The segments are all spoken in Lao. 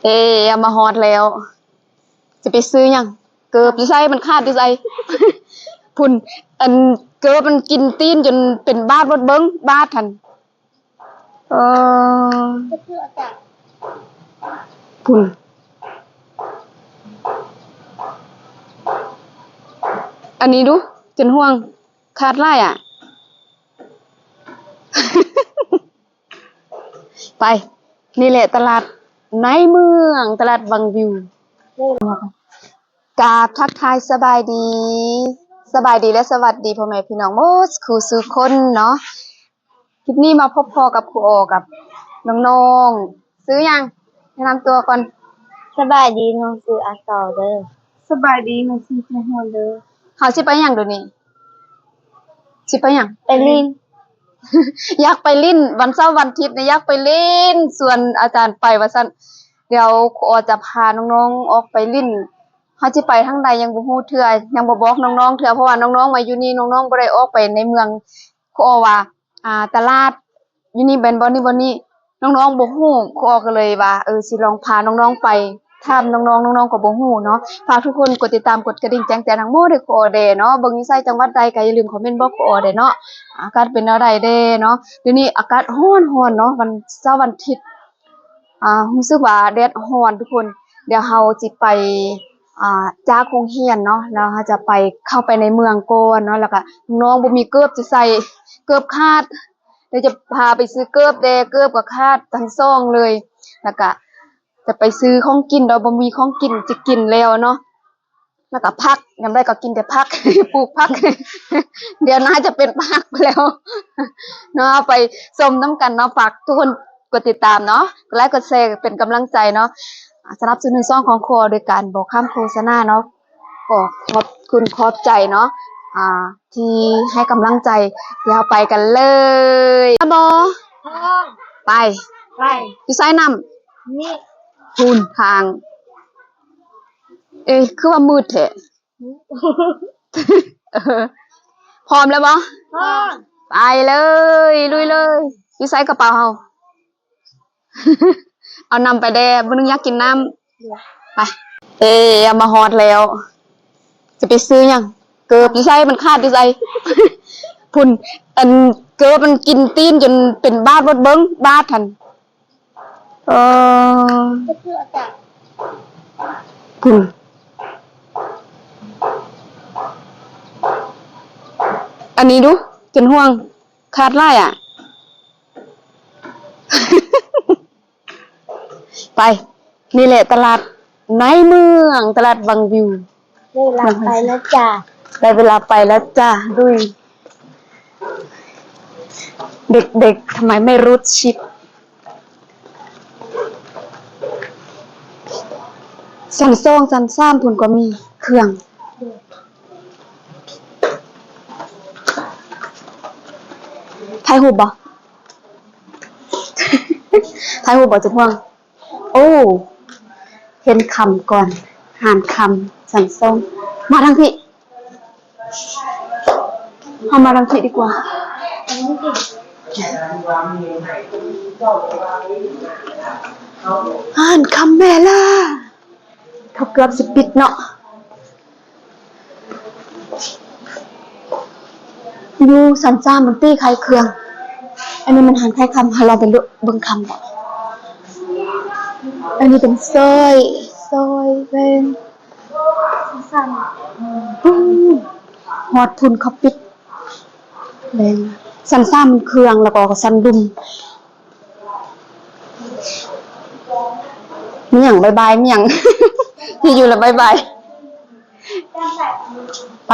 ເອ ມາຮອດແລ້ວ ຈະໄປຊື້ຫຍັງ? ເກີບຢູ່ໃສ? ມັນຂາດຢູ່ໃສ? ພຸ້ນ ອັນເກີບມັນກິນຕີນຈົນເປັນບາດໝົດ ເບິ່ງບາດຫັ້ນ. ເອີ ພຸ້ນ ອັນນີ້ດູ ຈົນຫ່ວງ ຂາດຫຼາຍອະ. ໄປ ນີ້ແຫຼະຕະຫຼາດໃນເມືອງ ຕະຫຼາດວັງວິວ. ກາບທັກທາຍສະບາຍດີ ສະບາຍດີ ແລະ ສະຫວັດດີພໍ່ແມ່ພີ່ນ້ອງໝົດຄູ່ສູ່ຄົນເນາະ. ຄລິບນີ້ມາພົບພໍ້ກັບຄູອໍກັບນ້ອງໆ. ຊື່ຫຍັງ? ແນະນຳຕົວກ່ອນ. ສະບາຍດີ ນ້ອງຊື່ອາຊອເດີ. ສະບາຍດີ ນ້ອງຊື່ເຈຮອນເດີ. ເຮົາຊິໄປຫຍັງດຽວນີ້? ຊິໄປຫຍັງ? ໄປຫຼິ້ນ. ຢາກໄປຫຼິ້ນ ວັນເສົາວັນອາທິດນີ້ຢາກໄປຫຼິ້ນ ຊວນອາຈານໄປວ່າຊັ້ນ. ດຽວຄູອໍຈະພານ້ອງໆອອກໄປຫຼິ້ນ. ເຮົາຊິໄປທາງໃດຍັງບໍ່ຮູ້ເທື່ອ ຍັງບໍ່ບອກນ້ອງໆເທື່ອ ເພາະວ່ານ້ອງໆມາຢູ່ນີ້ ນ້ອງໆບໍ່ໄດ້ອອກໄປໃນເມືອງ. ຄູອໍວ່າ ອ່າ ຕະຫຼາດຢູ່ນີ້ແມ່ນບ່ອນນີ້ ບ່ອນນີ້ ນ້ອງໆບໍ່ຮູ້. ຄູອໍກໍເລີຍວ່າ ເອີ ຊິລອງພານ້ອງໆໄປ ຖາມນ້ອງໆ ນ້ອງໆກໍບໍ່ຮູ້ເນາະ. ຝາກທຸກຄົນກົດຕິດຕາມ ກົດກະດິ່ງແຈ້ງເຕືອນໃຫ້ໝົດໃຫ້ຄູອໍແດ່ເນາະ. ເບິ່ງຢູ່ໃສ ຈັງຫວັດໃດກໍຢ່າລືມຄອມເມັນບອກຄູອໍແດ່ເນາະ. ອາກາດເປັນແນວໃດແດ່ເນາະ? ດຽວນີ້ອາກາດຮ້ອນໆເນາະ ວັນເສົາວັນອາທິດ. ອ່າ ຮູ້ສຶກວ່າແດດຮ້ອນທຸກຄົນ. ດຽວເຮົາຊິໄປ ອ່າ ຈາກໂຮງຮຽນເນາະ ແລ້ວເຮົາຈະໄປ ເຂົ້າໄປໃນເມືອງກ່ອນເນາະ. ແລ້ວກະນ້ອງບໍ່ມີເກີບຈະໃສ່ ເກີບຂາດ ດຽວຈະພາໄປຊື້ເກີບແດ່ ເກີບກໍຂາດທັງສອງເລີຍ. ແລ້ວກະຈະໄປຊື້ຂອງກິນດອກ ບໍ່ມີຂອງກິນຈະກິນແລ້ວເນາະ. ແລ້ວກໍຜັກ ຍາມໃດກໍກິນແຕ່ຜັກ ປູກຜັກ ດຽວໜ້າຈະເປັນຜັກໄປແລ້ວເນາະ. ເຮົາໄປຊົມນຳກັນເນາະ. ຝາກທຸກຄົນກົດຕິດຕາມເນາະ ກົດໄລກົດແຊເປັນກຳລັງໃຈເນາະ ສະໜັບສະໜູນຊ່ອງຂອງຄູໂດຍການບໍ່ຄ້າມໂຄສະນາເນາະ. ກໍຂອບຄຸນຂອບໃຈເນາະ ອ່າ ທີ່ໃຫ້ກຳລັງໃຈ. ດຽວເຮົາໄປກັນເລີຍ ໄປບໍ່? ໄປ ໄປ ຢູ່ໃສນ້ຳ? ນີ້ ພຸ້ນທາງ. ເອີ ຄືວ່າມືດແທ້. ເອີ ພ້ອມແລ້ວບໍ່? ພ້ອມ ໄປເລີຍ ລຸຍເລີຍ. ຢູ່ໃສກະເປົາເຮົາ? ເອົານ້ຳໄປແດ່ ມື້ໜຶ່ງຢາກກິນນ້ຳ. ໄປ ເອ ມາຮອດແລ້ວ ຈະໄປຊື້ຫຍັງ? ເກີບຢູ່ໃສ? ມັນຂາດຢູ່ໃສ? ພຸ້ນ ອັນເກີບມັນກິນຕີນຈົນເປັນບາດໝົດ ເບິ່ງບາດຫັ້ນ. ເອີ ພຸ້ນ ອັນນີ້ດູ ຈົນຫ່ວງ ຂາດຫຼາຍອະ. ໄປ ນີ້ແຫຼະຕະຫຼາດໃນເມືອງ ຕະຫຼາດວັງວິວ. ໄດ້ເວລາໄປແລ້ວຈ້າ ໄດ້ເວລາໄປແລ້ວຈ້າ ລຸຍ. ເດັກໆ ທຳໄມໄມ່ຣູດຊິບ? ຊັ້ນສອງ ຊັ້ນສາມພຸ້ນກໍມີເຄື່ອງ. ຖ່າຍຮູບບໍ່? ຖ່າຍຮູບບໍ່ ຈຸດຫ່ວງ? ໂອ້ ເຫັນຄຳກ່ອນ ຮ້ານຄຳຊັ້ນສອງ. ມາທາງພີ້ ເຮົາມາທາງພີ້ດີກວ່າ. ຮ້ານຄຳແມ່ລາ ເຂົາເກືອບຊິປິດເນາະ. ຢູ່ຊັ້ນສາມມັນຕີຂາຍເຄື່ອງ ອັນນີ້ມັນຮ້ານຂາຍຄຳ ເຮົາລອງໄປເບິ່ງຄຳ. ອັນນີ້ເປັນສ້ອຍ ສ້ອຍແຫວນ. ຊັ້ນສາມ ອືມ ຮອດພຸ້ນເຂົາປິດແລ້ວ. ຊັ້ນສາມເຄື່ອງ ແລ້ວກໍຊັ້ນລຸ່ມ. ມີຫຍັງບາຍບາຍ ມີຫຍັງ ມີຢູ່ລະບາຍບາຍ. ໄປ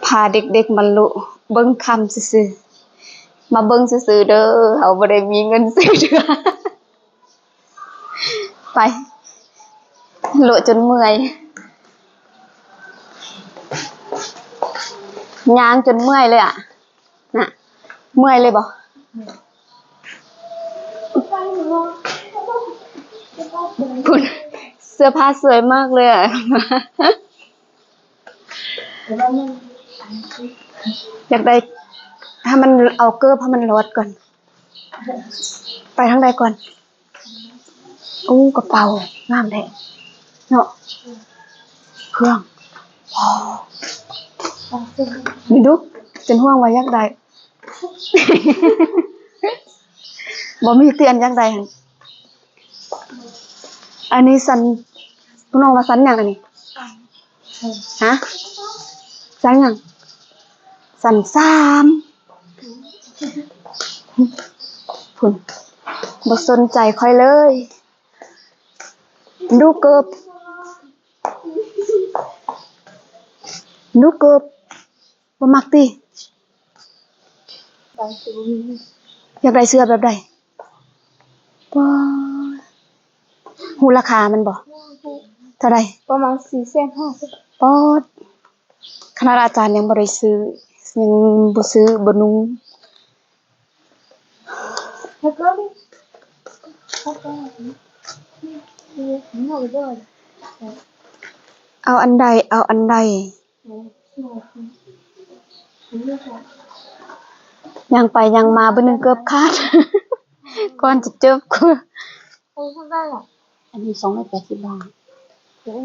ພາເດັກໆມາເລາະເບິ່ງຄຳຊື່ໆ ມາເບິ່ງຊື່ໆເດີ ເຮົາບໍ່ໄດ້ມີເງິນຊື້ເທື່ອ. ໄປ ເລາະຈົນເມື່ອຍ ຍ່າງຈົນເມື່ອຍເລີຍອະ. ນະ ເມື່ອຍເລີຍບໍ່? ພຸ້ນ ເສື້ອຜ້າສວຍມາກເລີຍອະ. ຢາກໄດ້ ໃຫ້ມັນເອົາເກີບໃຫ້ມັນລອດກ່ອນ. ໄປທາງໃດກ່ອນ? ໂອ້ ກະເປົາງາມແທ້ເນາະ ເຄື່ອງ. ໂອ້ ນີ້ດຸ ເປັນຫ່ວງວ່າຢາກໄດ້ ບໍ່ມີຕິອັນຢາກໄດ້ຫັ້ນ. ອັນນີ້ຊັ້ນ ນ້ອງວ່າຊັ້ນຫຍັງອັນນີ້? ຮະ? ຊັ້ນຫຍັງ? ຊັ້ນສາມ. ພຸ້ນ ບໍ່ສົນໃຈຂ້ອຍເລີຍ. ດູເກີບ ດູເກີບ ບໍ່ມັກຕິ? ຢາກໄດ້ເສື້ອແບບໃດ? ປາດ ຮູ້ລາຄາມັນບໍ່? ເທົ່າໃດ? ປະມານສີ່ແສນຫ້າ. ປາດ ຂະໜາດອາຈານຍັງບໍ່ໄດ້ຊື້ ຍັງບໍ່ຊື້ ບໍ່ນຸ່ງ. ເອົາອັນໃດ? ເອົາອັນໃດ? ຍ່າງໄປຍ່າງມາ ບຶດໜຶ່ງເກືອບຂາດ ກ່ອນຈະຈົບ. ອັນນີ້ສອງຮ້ອຍແປດສິບບາດ. ບໍ່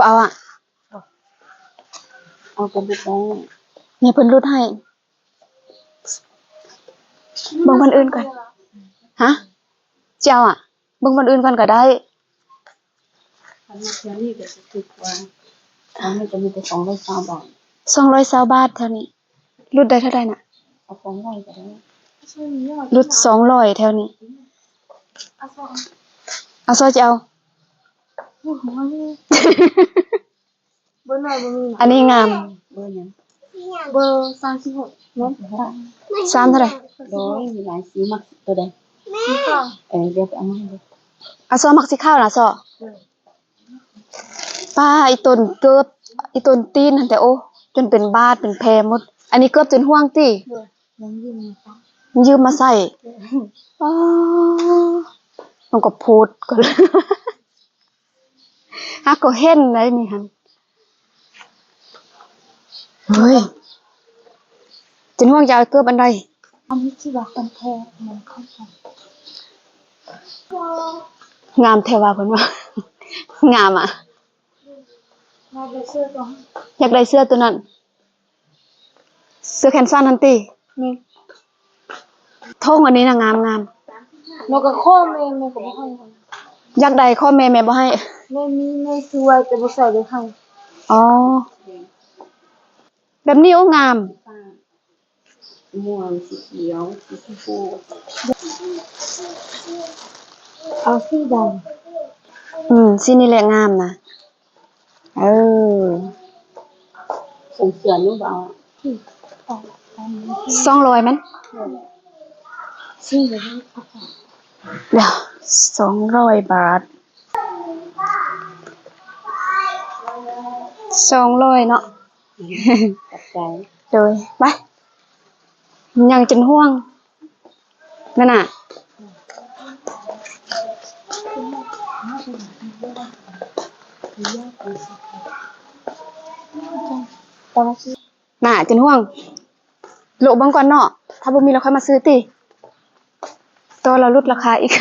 ເອົາອະ? ເອົາກະບໍ່ໄດ້ ແມ່ເພິ່ນຫຼຸດໃຫ້. ເບິ່ງບ່ອນອື່ນກ່ອນ. ຮະ? ຊິເອົາອະ? ເບິ່ງບ່ອນອື່ນກ່ອນກະໄດ້. ອັນນີ້ກະຊິຖືກກວ່າ ອັນນີ້ກະມີແຕ່ສອງຮ້ອຍຊາວບາດ. ສອງຮ້ອຍຊາວບາດແຖວນີ້. ຫຼຸດໄດ້ເທົ່າໃດນະ? ເອົາສອງຮ້ອຍກະໄດ້. ຫຼຸດສອງຮ້ອຍແຖວນີ້. ອາຊໍຊິເອົາ? ເບີນ້ອຍບໍ່ມີນະ. ອັນນີ້ງາມ. ເບີຫຍັງ? ເບີສາມສິບຫົກ. ສາມເທົ່າໃດ? ໂດຍ ມີຫຼາຍສີ. ມັກໂຕໃດ? ສີຂາວ. ເອີ ດຽວໄປເອົາມາໃຫ້ເບິ່ງ. ອາຊໍມັກສີຂາວນະ ຊໍ. ໂດຍ. ປ້າ ອີ່ຕົນເກີບ ອີ່ຕົນຕີນຫັ້ນແຕ່ ໂອ້ ຈົນເປັນບາດເປັນແຜໝົດ. ອັນນີ້ເກີບຈົນຮ່ວງຕິ? ໂດຍ. ມັນຢືມມາໃສ່. ມັນຢືມມາໃສ່. ໂດຍ. ອໍ ມັນກະໂພດກະ ຫາກກໍເຫັນໄດ໋ນີ້ຫັ້ນ. ເຮີ້ຍ ເຈັນຫ່ວງຈະເອົາເກີບອັນໃດ? ອັນນີ້ຊິວ່າຄົນແທ້ ມັນເຂົ້າໃຈ. ງາມແທ້ວ່າ ເພິ່ນວ່າ ງາມອະ. ຢາກໄດ້ເສື້ອໂຕນັ້ນ. ເສື້ອແຂນສັ້ນຫັ້ນຕິ? ແມ່ນ. ໂທ້ງອັນນີ້ນະງາມໆ. ແມ່ກະຂໍແມ່ ແມ່ກະບໍ່ໃຫ້. ຢາກໄດ້ຂໍແມ່ ແມ່ບໍ່ໃຫ້. ແມ່ມີ ແມ່ຊື້ໄວ້ແຕ່ບໍ່ໃສ່ໄດ້ໃຫ້. ອໍ ແບບນີ້ ໂອ້ ງາມ. ມ່ວງ ສີຂຽວ ສີຊົມພູ. ເອົາສີດຳ. ອືມ ສີນີ້ແຫຼະງາມນະ. ເອີ ສົມສ່ວນຢູ່ບໍ່? ສອງຮ້ອຍແມ່ນ? ດຽວ ສອງຮ້ອຍບາດ ສອງຮ້ອຍເນາະ. ຂອບໃຈ. ໂດຍ ໄປ. ຍັງຈົນຫ່ວງນັ້ນນະ. ໜ້າ ຈົນຫ່ວງ. ໂລະເບິ່ງກ່ອນເນາະ. ຖ້າບໍ່ມີແລ້ວຄ່ອຍມາຊື້ຕິ. ຕໍ່ລາວຫຼຸດລາຄາອີກ.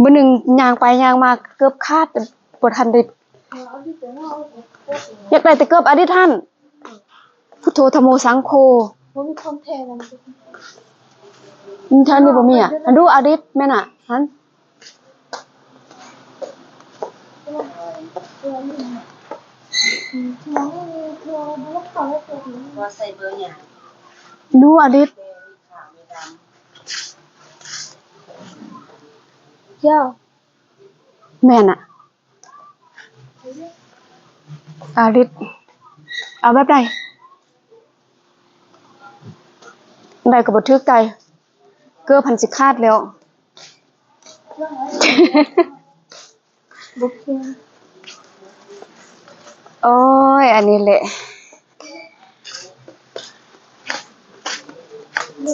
ມື້ໜຶ່ງຍ່າງໄປຍ່າງມາເກືອບຂາດ ບໍ່ທັນໄດ້. ຢາກໄດ້ແຕ່ເກີບອາດິດຫັ້ນ. ພຸດໂທ ທຳໂມ ສັງໂຄ. ບໍ່ມີຂອງແທ້ນຳ. ອືມ ແຖວນີ້ບໍ່ມີອະ. ອັນດູອາດິດແມ່ນນະ ຫັ້ນ. ດູອາດິດ. ເຈົ້າ ແມ່ນນະ. ອາລິດ ເອົາແບບໃດ? ໃດກະບໍ່ຖືກໃຈ ເກີບຫັ້ນຊິຂາດແລ້ວ. ໂອ້ຍ ອັນນີ້ແຫຼະ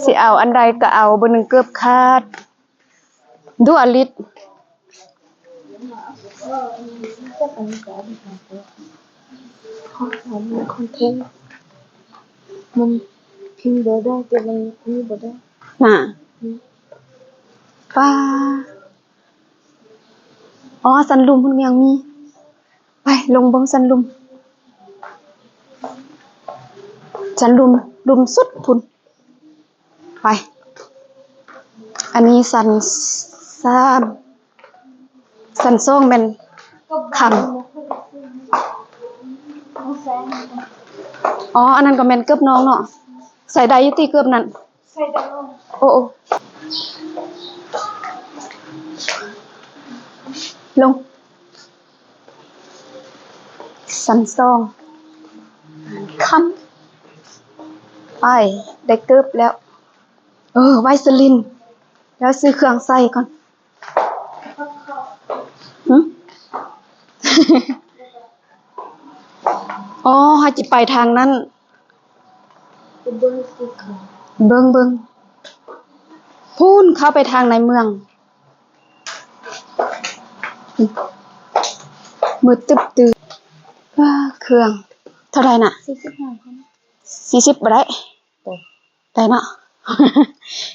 ຊິເອົາອັນໃດກະເອົາ ເບີໜຶ່ງເກີບຂາດ. ດູອາລິດ ມັນພິມເບີໄດ້ ແຕ່ມັນນີ້ບໍ່ໄດ້ ນະ. ປ້າ ອໍ ຊັ້ນລຸ່ມພຸ້ນຍັງມີ. ໄປ ລົງເບິ່ງຊັ້ນລຸ່ມ. ຊັ້ນລຸ່ມ ລຸ່ມສຸດພຸ້ນ. ໄປ ອັນນີ້ຊັ້ນສາມ. ຊັ້ນສອງແມ່ນຄຳ. ອໍ ອັນນັ້ນກໍແມ່ນເກີບນ້ອງເນາະ. ໃສ່ໄດ້ຢູ່ຕິເກີບນັ້ນ? ໂອ້ ໂອ້ ລົງ. ຊັ້ນສອງ ຄຳ. ໄປ ໄດ້ເກີບແລ້ວ. ເອີ ໄວສະລິນ ແລ້ວຊື້ເຄື່ອງໃສ່ກ່ອນ. ຫຶ? ອໍ ເຮົາຈະໄປທາງນັ້ນ. ເບິ່ງ ເບິ່ງ ພຸ້ນ ເຂົ້າໄປທາງໃນເມືອງ. ມືດຕຶບຕື່. ເຄື່ອງເທົ່າໃດນະ? ສີ່ສິບ ສີ່ສິບບໍ່ໄດ້? ໄດ້ເນາະ.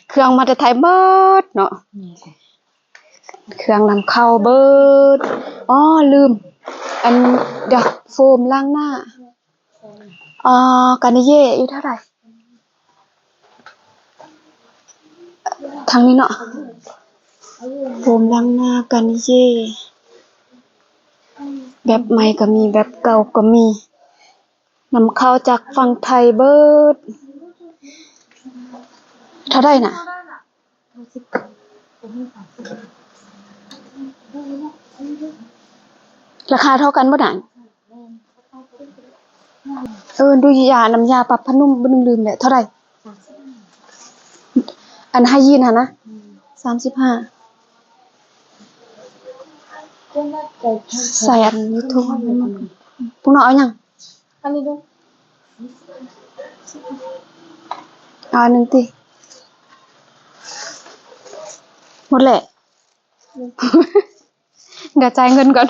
ເຄື່ອງມາແຕ່ໄທເບິດເນາະ. ເຄື່ອງນຳເຂົ້າເບິດ. ອໍ ລືມ ອັນດຽວ ໂຟມລ້າງໜ້າ. ອ່າ ການິເຢຢູ່ເທົ່າໃດ? ທາງນີ້ເນາະ. ໂຟມລ້າງໜ້າການິເຢ ແບບໃໝ່ກໍມີ ແບບເກົ່າກໍມີ. ນຳເຂົ້າຈາກຝັ່ງໄທເບິດ. ເທົ່າໃດນະ? ລາຄາເທົ່າກັນເບິດນະ? ເອີ ດູຢາ ນ້ຳຢາປັບຜ້ານຸ່ມ ບໍ່ລືມແຫຼະ. ເທົ່າໃດ? ອັນໄຮຢີນຫັ້ນນະ? ສາມສິບຫ້າ. ໃສ່ອັນນີ້ທຸກ ພວກນ້ອງເອົາຫຍັງ? ອັນນີ້ເດີ ເອົາອັນໜຶ່ງຕິ. ໝົດແຫຼະ. ດຽວຈ່າຍເງິນກ່ອນ.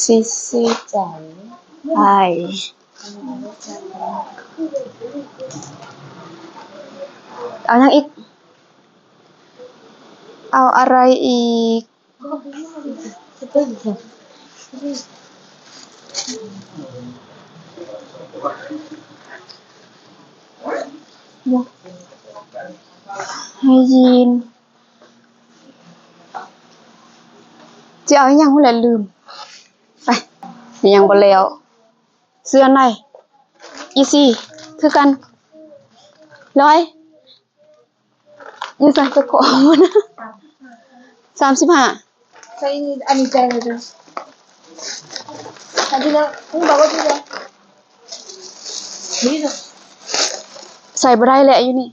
ຊິຊື້ຈັ່ງໃດ? ເອົາຫຍັງອີກ? ເອົາອະໄລອີກ? ໄຮຢີນ ຊິເອົາອີ່ຫຍັງພຸ້ນແຫຼະ ລືມ. ໄປ ຍັງບໍ່ແລ້ວ. ເສື້ອໃນ ອີຊີ ຄືກັນ. ຮ້ອຍ ຢູ່ໃສ? ໄປຂໍເອົາມານະ. ສາມສິບຫ້າ. ໃສ່ອັນນີ້ ອັນນີ້ຈ່າຍເລີຍເດີ. ອັນທີ່ລະ ມຶງບອກວ່າທີ່ລະ ນີ້ເດີ. ໃສ່ບໍ່ໄດ້ແຫຼະຢູ່ນີ້.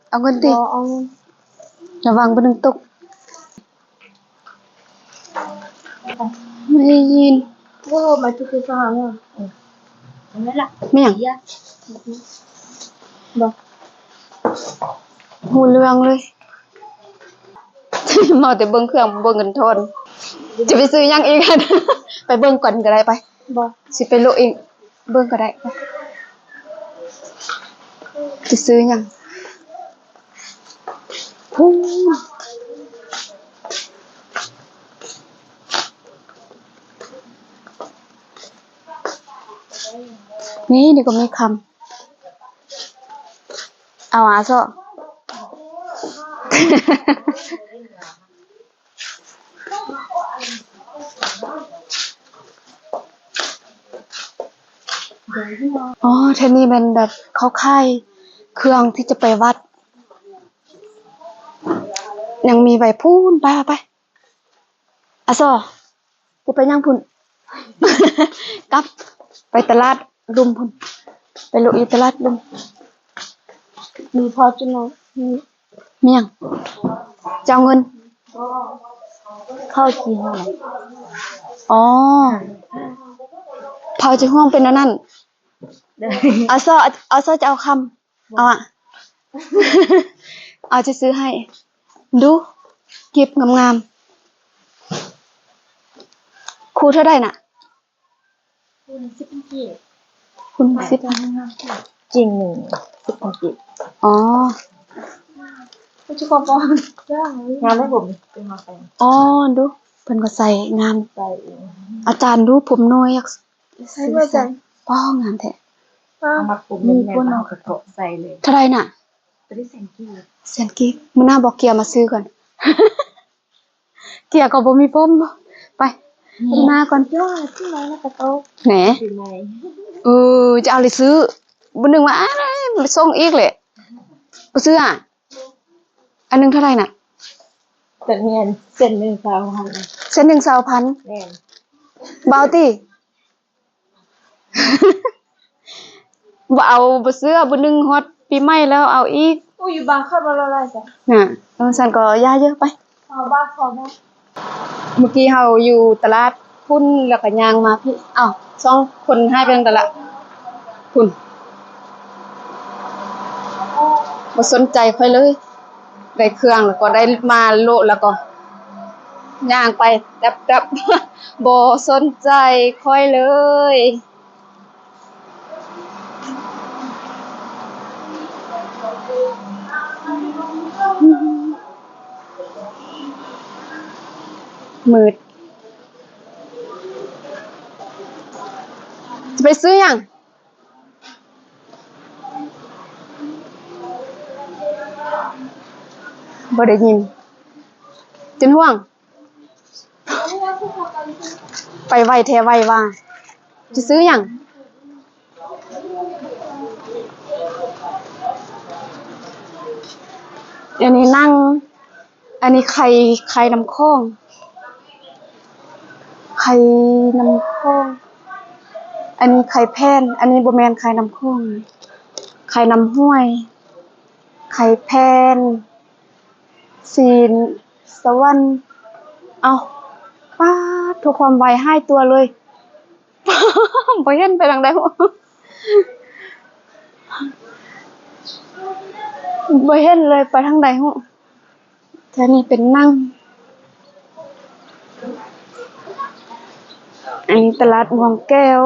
ເອົາເງິນຕິ? ບໍ່ເອົາເງິນ. ລະວັງເບິ່ງຕົກ. ໄດ້ຍິນ. ໂອ້ ມາຈຸຄືສະຫາງ. ເອີ ແມ່ນລະ. ແມ່ນຫຍັງ? ບໍ່ຮູ້ເລື່ອງເລີຍ. ເມົາແຕ່ເບິ່ງເຄື່ອງ ບໍ່ເບິ່ງເງິນທອນ. ຈະໄປຊື້ຫຍັງອີກ? ໄປເບິ່ງກ່ອນກໍໄດ້ ໄປ. ບໍ່ ຊິໄປໂລະອີກ ເບິ່ງກໍໄດ້. ຈະຊື້ຫຍັງ? ພຸ້ນ ນີ້ ນີ້ກໍມີຄຳ. ເອົາອາຊໍ. ອໍ ແຖວນີ້ແມ່ນແບບເຂົາຂາຍເຄື່ອງທີ່ຈະໄປວັດ ຍັງມີໄວ້ພຸ້ນ. ໄປ ໄປ ອາຊໍ. ຈະໄປຫຍັງພຸ້ນ? ກັບໄປຕະຫຼາດລຸ່ມພຸ້ນ ໄປໂລະຢູ່ຕະຫຼາດລຸ່ມ. ມີພໍຈຸນອນ ມີຫຍັງ? ເຈົ້າເງິນ ເຂົາຊິຮ້ອງ. ອໍ ເຂົາຊິຮ້ອງເປັນອັນນັ້ນ. ອາຊໍ ອາຊໍຈະເອົາຄຳ. ເອົາອະ ເອົາຈະຊື້ໃຫ້. ດູ ກີບງາມໆ. ຄູ່ເທົ່າໃດນະ? ຄູ່ໜຶ່ງສິບພັນກີບ. ຄູ່ໜຶ່ງສິບພັນ. ກິ່ງໜຶ່ງສິບພັນກີບ. ອໍ ງາມໄດ໋ຜົມ ເປັນມາແປງ. ອໍ ດູ ເພິ່ນກໍໃສ່ງາມ. ໃສ່ເອງ. ອາຈານດູ ຜົມນ້ອຍຢາກ ໃສ່ບໍ່ອາຈານ? ປ້ອ ງາມແທ້. ປ້າ ເອົາມັດຜົມແໜ້ນໆ ແລ້ວເຮົາກໍເທາະໃສ່ເລີຍ. ເທົ່າໃດນະ? ຕົວນີ້ແສນກີບ. ແສນກີບ. ມື້ໜ້າບອກເກຍມາຊື້ກ່ອນ. ເກຍກໍບໍ່ມີຜົມ. ໄປ ແມ່ນ ມື້ໜ້າກ່ອນ. ຍອດ ທີ່ໄໝລະກະໂຕ ແໜ ປີໃໝ່. ເອີ ຈະເອົາເລີຍຊື້. ບໍ່ນຶກວ່າ ອ້າຍ ສົ່ງອີກແຫຼະ. ບໍ່ຊື້ອະ. ອັນໜຶ່ງເທົ່າໃດນະ? ຈະແມ່ນເສັ້ນໜຶ່ງຊາວພັນ. ເສັ້ນໜຶ່ງຊາວພັນ. ແມ່ນ. ເບົາຕິ? ບໍ່ເອົາ ບໍ່ເຊື່ອ. ມື້ໜຶ່ງຮອດປີໃໝ່ແລ້ວເອົາອີກ. ໂອ້ຍ ຢູ່ບ້ານຂ້ອຍບໍ່ລະລາຍຈ້ະ. ນະ ເອີ ຊັ້ນກໍຢ່າເຢີ ໄປ. ເອົາບ້ານເຂົາເນາະ. ເມື່ອກີ້ເຮົາຢູ່ຕະຫຼາດພຸ້ນ ແລ້ວກໍຍ່າງມາພີ້. ອ້າວ ສອງຄົນຫາຍໄປທາງໃດລະ? ພຸ້ນ ບໍ່ສົນໃຈຂ້ອຍເລີຍ. ໄດ້ເຄື່ອງແລ້ວກໍໄດ້ມາໂລະ ແລ້ວກໍຍ່າງໄປແດັບໆ ບໍ່ສົນໃຈຂ້ອຍເລີຍ. ມືດ. ຈະໄປຊື້ຫຍັງ? ບໍ່ໄດ້ຍິນ. ເຈັນຫວງ. ໄປໄວແທ້ໄວວ່າ. ຈະຊື້ຫຍັງ? ອັນນີ້ໜັງ, ອັນນີ້ໄຂ່, ໄຂ່ນ້ຳຂອງ, ໄຂ່ນ້ຳຂອງ, ອັນນີ້ໄຂ່ແຜ່ນ, ອັນນີ້ບໍ່ແມ່ນໄຂ່ນ້ຳຂອງ, ໄຂ່ນ້ຳຫ້ວຍ, ໄຂ່ແຜ່ນ. ຊີ້ນສະຫວັນ. ເອົ້າ ປາດໂທ້ ຄວາມໄວຫາຍຕົວເລີຍ. ບໍ່ເຫັນໄປທາງໃດຮູ້ ບໍ່ເຫັນເລີຍ ໄປທາງໃດຮູ້. ແຖວນີ້ເປັນໜັງ. ອັນນີ້ຕະຫຼາດມ່ວງແກ້ວ.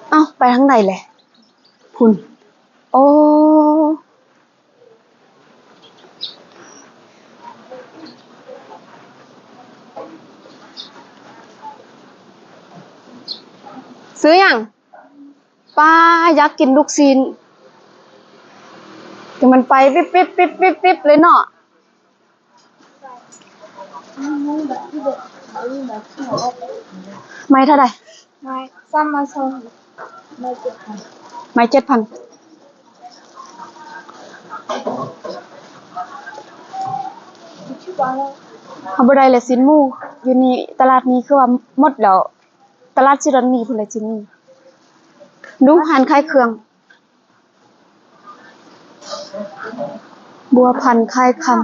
ເອົ້າ ໄປທາງໃດແຫຼະ? ພຸ້ນ. ໂອ້ ຊື້ຫຍັງ? ປ້າ ຢາກກິນລູກຊີ້ນ ແຕ່ມັນໄປວິບໆໆໆເລີຍເນາະ. ໄມ້ເທົ່າໃດ? ໄມ້ ສາມໄມ້ສອງ ໄມ້ເຈັດພັນ ໄມ້ເຈັດພັນ. ເຮົາບໍ່ໄດ້ແລ້ວຊີ້ນໝູ ຢູ່ນີ້ ຕະຫຼາດນີ້ຄືວ່າໝົດແລ້ວ. ຕະຫຼາດຊິດອນມີພຸ້ນແຫຼະ ຊິມີ. ດູຮ້ານຂາຍເຄື່ອງ ບົວພັນຂາຍຄຳ.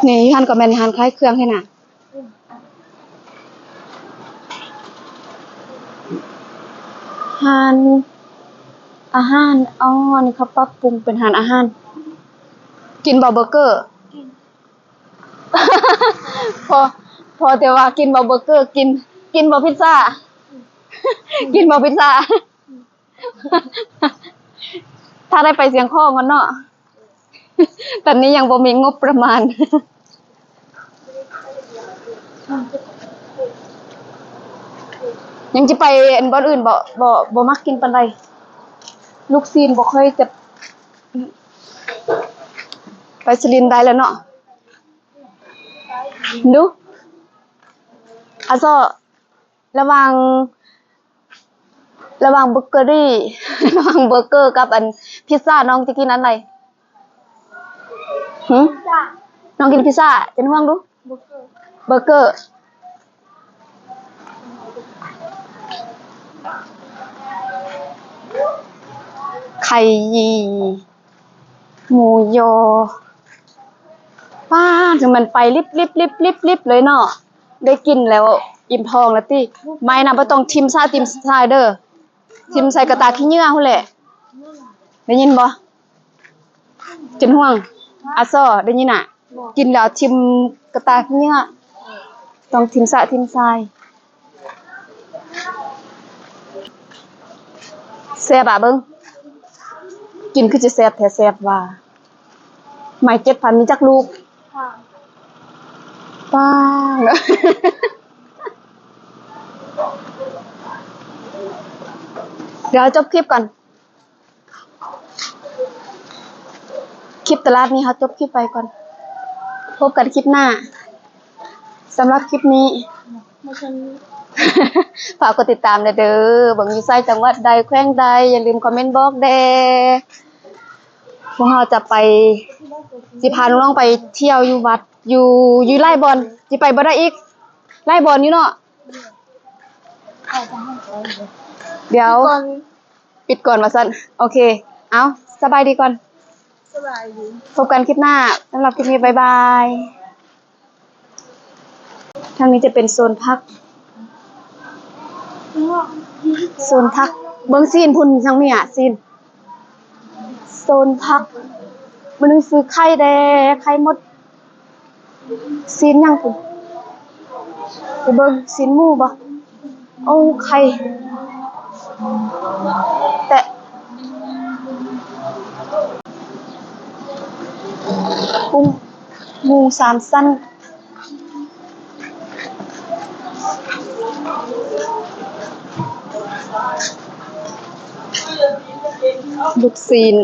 ນີ້ ຢູ່ຫັ້ນກໍແມ່ນຮ້ານຂາຍເຄື່ອງຫັ້ນນະ. ຮ້ານອາຫານ. ອໍ ນີ້ເຂົາປັບປຸງເປັນຮ້ານອາຫານ. ກິນບໍ່ເບີເກີ? ພໍ ພໍແຕ່ວ່າກິນບໍ່ເບີເກີ ກິນ ກິນບໍ່ພິດຊາ ກິນບໍ່ພິດຊາ. ຖ້າໄດ້ໄປຊຽງຂອງກ່ອນເນາະ ຕອນນີ້ຍັງບໍ່ມີງົບປະມານ. ຍັງຈະໄປອັນບ່ອນອື່ນບໍ່? ບໍ່ ບໍ່ມັກກິນປານໃດ ລູກຊີ້ນບໍ່ຄ່ອຍຈະ ໄປສະລິນໄດ້ແລ້ວເນາະ. ດູ ອາຊໍ ລະຫວ່າງ ລະຫວ່າງເບີເກີຣີ ລະຫວ່າງເບີເກີກັບອັນພິດຊາ ນ້ອງຈະກິນອັນໃດ? ຫື? ນ້ອງກິນພິດຊາ ເຈັນຫວງດູ. ເບີເກີ ເບີເກີ. ໄຂ່ຢີ່ ໝູຢໍ ປ້າ ຄືມັນໄປລິບໆໆໆເລີຍເນາະ. ໄດ້ກິນແລ້ວອີ່ມທ້ອງແລ້ວຕິ. ໄມ້ນະບໍ່ຕ້ອງຖິ້ມຊະ ຖິ້ມຊາຍເດີ ຖິ້ມໃສ່ກະຕ່າຂີ້ເຫຍື້ອພຸ້ນແຫຼະ. ໄດ້ຍິນບໍ່? ເຈັນຫວງ ອາຊໍ ໄດ້ຍິນນະ? ກິນແລ້ວຖິ້ມກະຕ່າຂີ້ເຫຍື້ອ ຕ້ອງຖິ້ມຊະຖິ້ມຊາຍ. ແຊບອະ ເບິ່ງ ກິນຄືຈະແຊບແທ້ ແຊບວ່າ. ໄມ້ເຈັດພັນມີຈັກລູກ? ປ້າງ ດຽວຈົບຄລິບກ່ອນ. ຄລິບຕະຫຼາດນີ້ເຮົາຈົບຄລິບໄວ້ກ່ອນ. ພົບກັນຄລິບໜ້າ. ສຳລັບຄລິບນີ້ ຝາກກົດຕິດຕາມແດ່ເດີ. ເບິ່ງຢູ່ໃສ ຈັງຫວັດໃດ ແຂວງໃດ ຢ່າລືມຄອມເມັນບອກແດ່. ພວກເຮົາຈະໄປ ຊິພານ້ອງໆໄປທ່ຽວຢູ່ວັດ ຢູ່ ຢູ່ຫຼາຍບ່ອນ. ຊິໄປບໍ່ໄດ້ອີກ ຫຼາຍບ່ອນຢູ່ເນາະ. ດຽວ ປິດກ່ອນວ່າຊັ້ນ. ໂອເຄ ເອົາ ສະບາຍດີກ່ອນ. ສະບາຍດີ. ພົບກັນຄລິບໜ້າ. ສຳລັບຄລິບນີ້ ບາຍບາຍ. ທາງນີ້ຈະເປັນໂຊນຜັກ ໂຊນຜັກ. ເບິ່ງຊີ້ນພຸ້ນ ທາງນີ້ອະ ຊີ້ນ. ໂຊນຜັກ. ມື້ໜຶ່ງຊື້ໄຂ່ແດ່ ໄຂ່ມົດ. ຊີ້ນຫຍັງພຸ້ນ ໄປເບິ່ງ ຊີ້ນໝູບໍ່? ໂອ້ ໄຂ່ແຕະ ກຸ້ງ ໝູສາມຊັ້ນ ລູກຊີ້ນ.